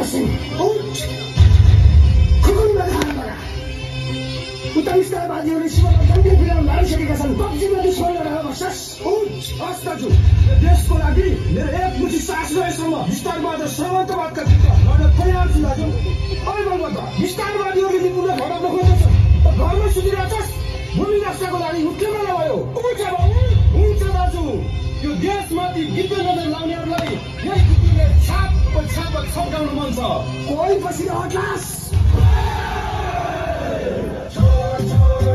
Asin, uch! Kukunin maghahamara! Utang विस्तारवादीहरूले सीमामा जङ्गी film मारिसकेका छन्। कब्जीमा दुश्मन लगाएर बस्छस्। उठ! हस् दाजु, देशको लागि मेरो एक मुठी सास रहेसम्म विस्तारवाद र सामन्तवादका विरुद्ध लड्न तयार छु दाजु। अरे बलबद्ध, विस्तारवादीहरूले निपुणले भडाउन खोज्दछन्। त घरमा सुतिरहेछस्? भूमि रक्षाको लागि उठ्केमा नभयो। उठ अब, हुन्छ दाजु। यो देशमाथि विद्वेषनजर लाउनेहरूलाई यही कुकुरले छाप छड्काउनु मन छ। कोही पछि हट्लास।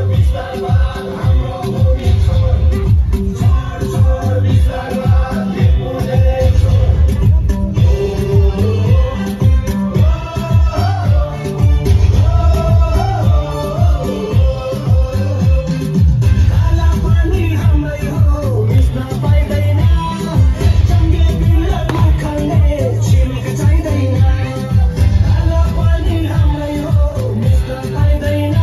विस्तारवाद हाम्रो भूमि छोड, छोड विस्तारवाद निपुणले छोड। काला पानी हाम्रै हो, मिस्न पाइँदैन। जङ्गे बिलको खाने छिमेक चाहिँदैन। काला पानी हाम्रै हो, मिस्न पाइँदैन।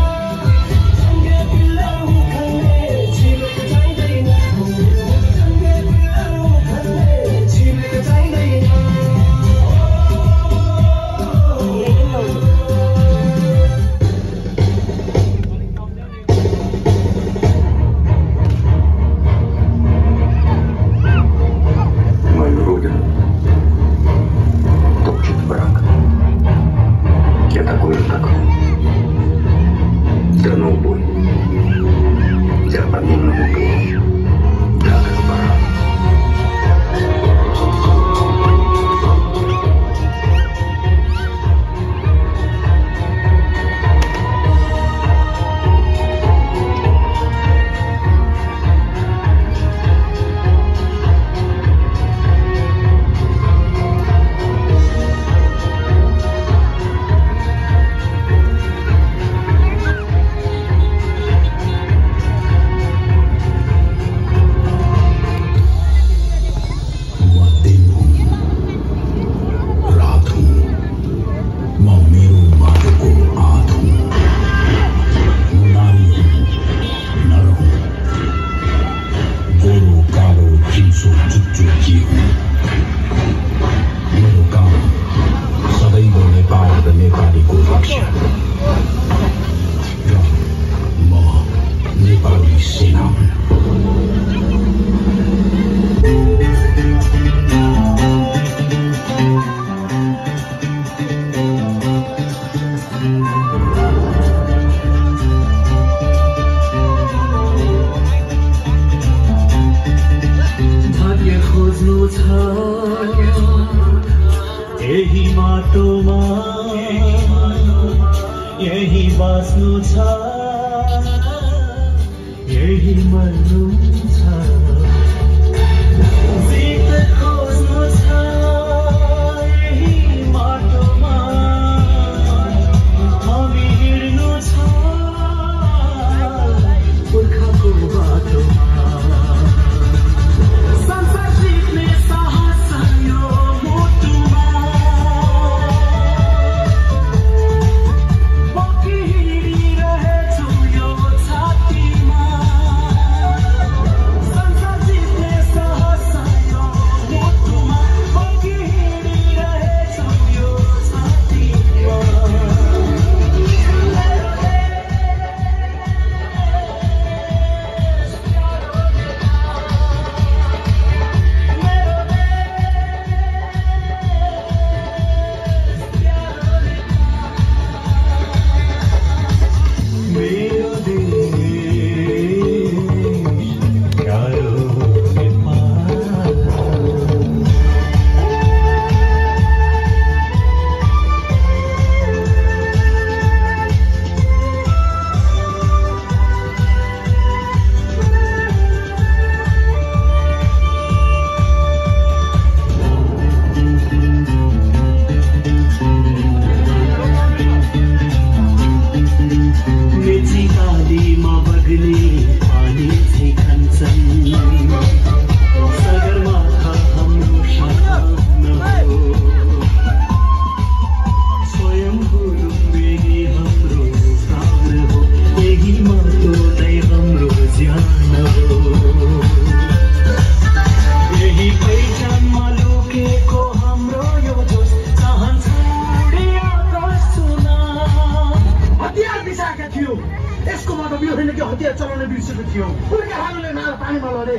बसेको थियो उनका हालले नाला पानीमा लडे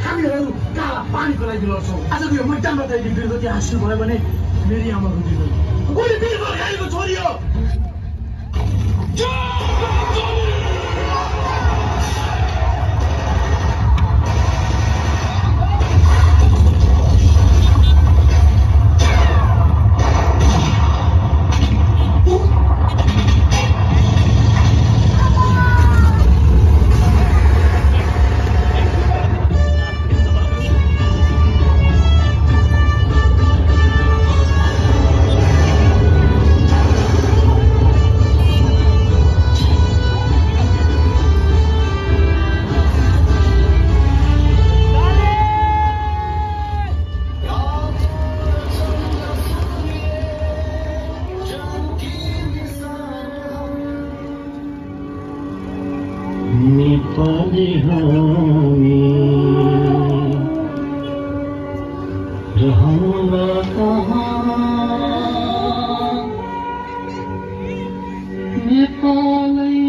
हामीहरू काला पानीको लागि लड्छौँ आजको यो मैदानमा त यदि वीरगति हासिल भयो भने मेरी आमा रुँदिन उनी वीर गोर्खालीको छोरी हो नेपाली हामी रहौँला कहाँ नेपालै